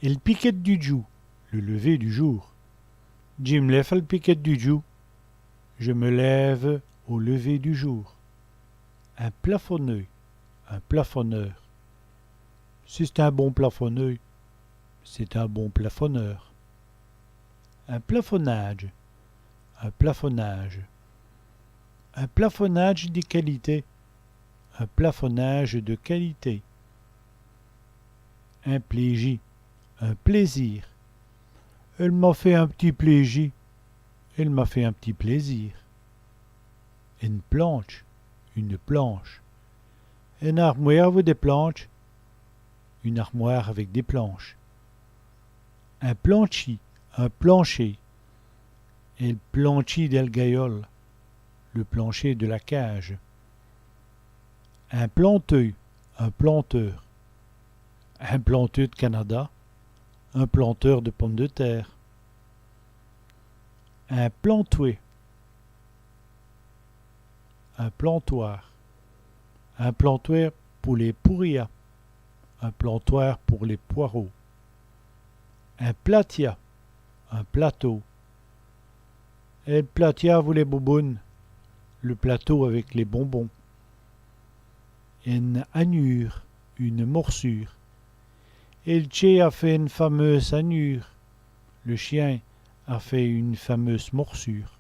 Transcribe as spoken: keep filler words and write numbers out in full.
El pikèt du djoû, le lever du jour. Dji m' lève al pikèt du djoû. Je me lève au lever du jour. In plafoneû, un plafonneur. C'è-st-in bon plafoneû. C'est un bon plafonneur. In plafonâdje, un plafonnage. In plafonâdje di qualité, un plafonnage de qualité. In pléji, un plaisir. Èle m'a fét in p'tit pléji. Elle m'a fait un petit plaisir. Ène plantche, une planche. Ène ârmwêre avou dès plantches. Une armoire avec des planches. In plantchî, un plancher. El plantchî dèl gayole, le plancher de la cage. In planteû, un planteur. In planteû d' canadas, un planteur de pommes de terre. In plantwè, un plantoir. In plantwè pou lès pourias, un plantoir pour les poireaux. In platia, un plateau. El platia avou lès bonbons, le plateau avec les bonbons. Ène agnûre, une morsure. El tchén a fét ène fameûse agnûre. Le chien a fait une fameuse morsure.